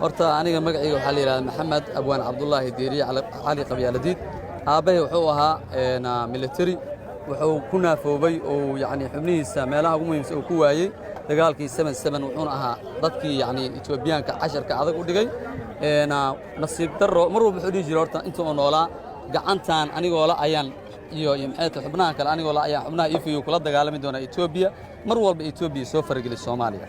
Horta aniga magacayga waxaa la yidhahdaa Maxamed Abwaan Cabdulaahi Diiriye Cali Qabyaaladiid. Aabbahay wuxuu ahaa military, wuxuu ku naafoobay oo yacni xubnihiisa meelaha ugu muhiimsan uu ku waayey dagaalkii 7-7, wuxuuna ahaa dadkii yacni Etoobiyaanka casharka adag u dhigay. Nasiib darro, mar walba wuxuu dhihi jiray horta inta uu noolaa, gacantan anigoo la ayaan iyo maxay tahay xubnaha kale anigoo la ayaan xubnaha ifiyo kula dagaalami doonaa Etoobiya. Mar walba Etoobiya soo farageli Soomaaliya.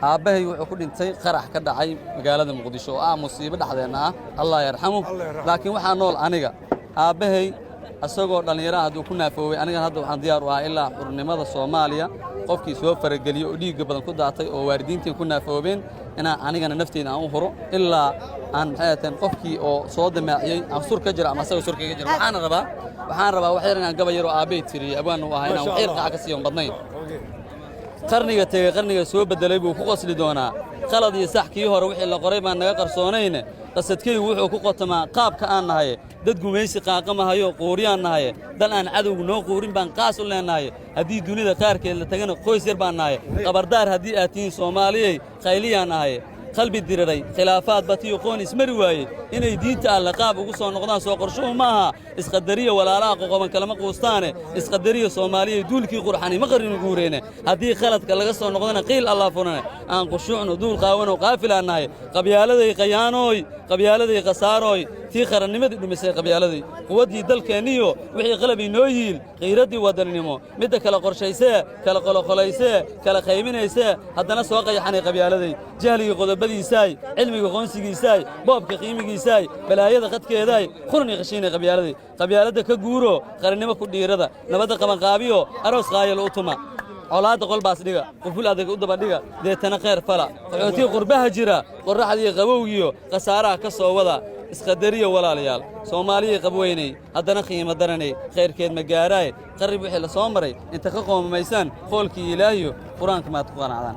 Aabbahay wuxuu ku dhintay qarax ka dhacay magaalada Muqdisho oo ah musiibo dhexdeenna ah, Allah yarxamu. Laakiin waxaa nool aniga. Aabbahay asagoo dhallinyaraha hadduu ku naafoobay, anigana hadda waxaan diyaar u ahaa ilaa xurnimada Soomaaliya qofkii soo farageliyo oo dhiigga badan ku daatay oo waalidiintii ku naafoobeen inaan anigana nafteyda aan u huro, ilaa aan maxay ahateen qofkii oo soo damaaciyey aan sur ka jiro ama asaga sur kaga jiro. Waxaan rabaa wax yar inaan gabay yar oo aabbay tiriyey, abwaan u ahaa, inaan wax yar qaca ka siiyon badnayn. Qarniga tegey qarniga soo beddelay buu ku qosli doonaa. Qalad iyo sax kii hore wixii la qoray baan naga qarsoonayne. Qasadkaygu wuxuu ku qotamaa qaabka aan nahaye, dad gumaysi qaaqamahayo quuriyaan nahaye, dal aan cadowgu noo quurin baan qaas u leennahaye. Haddii dunida qaarkeed la tagana qoys yar baan nahaye. Qabardaar haddii aad tihiin Soomaaliyey, qayliyaan nahaye. Qalbi diriray, khilaafaad batiyo qoon ismari waayey, inay diinta Alle qaab ugu soo noqdaan soo qorshuhu maaha. Isqadariya walaalaha qoqoban kalama quustaane. Isqadariya Soomaaliya, duulkii qurxani ma qarinu guureene. Haddii khaladka laga soo noqdana qiil Allah furane. Aan qushuucno, duul qaawanoo qaafilaan nahay. Qabyaaladay qayaanooy, qabyaaladay khasaarooy, tii qarannimadii dhumisay qabyaaladay, quwaddii dalkeenniyo wixii qalab inoo yiil, qiiraddii wadannimo, midda kala qorshaysee, kala qoloqolaysee, kala qaybinaysee, haddana soo qayaxanay qabyaaladay. Jahligii qodobadiisaay, cilmiga qoonsigiisaay, boobka qiimigiisaay, balaayada qadkeedaay, qurni qashiinay qabyaaladay. Qabyaaladda ka guuro, qarannimo ku dhiirada, nabadda qabanqaabiyo, aroos qaayal u tuma, colaadda qolbaas dhiga, quful adag u dabadhiga, deetana khayr fala. Qaxootiga qurbaha jira, qorraxdiiyo qabowgiyo khasaaraha ka soo wada. Isqadariya walaalayaal, Soomaaliyay qabweynay, haddana qiimo daranay, khayrkeed ma gaaraaye. Qarrib wixii la soo maray inta ka qoomamaysaan, qoolkii Ilaahiyo Qur-aanka maad ku qanacdaan.